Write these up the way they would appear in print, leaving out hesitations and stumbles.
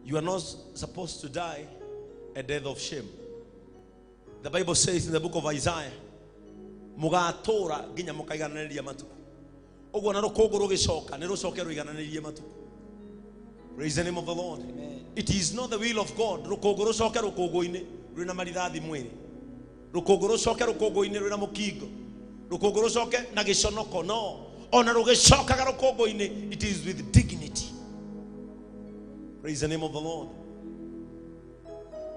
You are not supposed to die a death of shame. The Bible says in the book of Isaiah, mũgatũra nginya mũkaigananĩria matukũ. Ũguo na rũkũngũ rũgĩcoka nĩ rũcoke rũigananĩrie matukũ. Praise the name of the Lord. Amen. It is not the will of God rũkũngũ rũcoke rũkũngũ-inĩ rwĩna marithathi mwĩrĩ, rũkũngũ rũcoke rũkũngũ-inĩ rwĩna mũkingo, rũkũngũ rũcoke na gĩconoko. No ona rũgĩcokaga rũkũngũ-inĩ, it is with dignity. Praise the name of the Lord.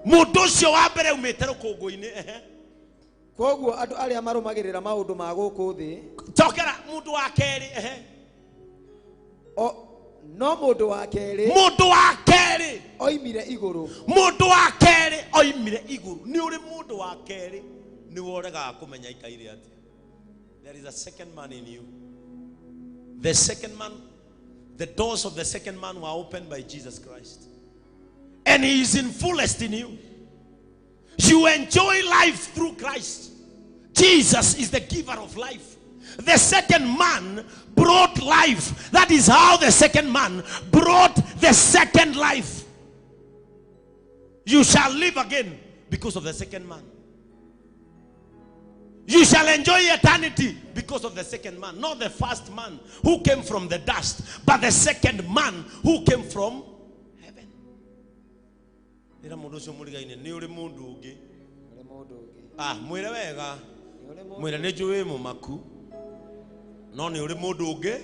Mũndũ ũcio wa mbere umĩte rũkũngũ-inĩ, ehe. Kwoguo andũ arĩa marũmagĩrĩra maũndũ ma gũkũ thĩ. Cokera mũndũ wa kerĩ, ehe. No mũndũ wa kerĩ Mũndũ wa kerĩ oimire igũrũ. Mũndũ wa kerĩ oimire igũrũ. Nĩ ũrĩ mũndũ wa kerĩ nĩwe ũregaga kũmenya ikaire atĩa. There is a second man in you. The second man, the doors of the second man were opened by Jesus Christ, and he is in fullest in you. You enjoy life through Christ. Jesus is the giver of life. The second man brought life. That is how the second man brought the second life. You shall live again because of the second man. You shall enjoy eternity because of the second man. Not the first man who came from the dust, but the second man who came from heaven. Ĩra mũndũ ũcio mũrigaine, nĩ ũrĩ mũndũ ũngĩ. Ũrĩ mũndũ ũngĩ. Ah, mwĩre wega. Nĩ ũrĩ mũndũ. Mwĩre nĩ njũĩ mũmaku, no nĩ ũrĩ mũndũ ũngĩ.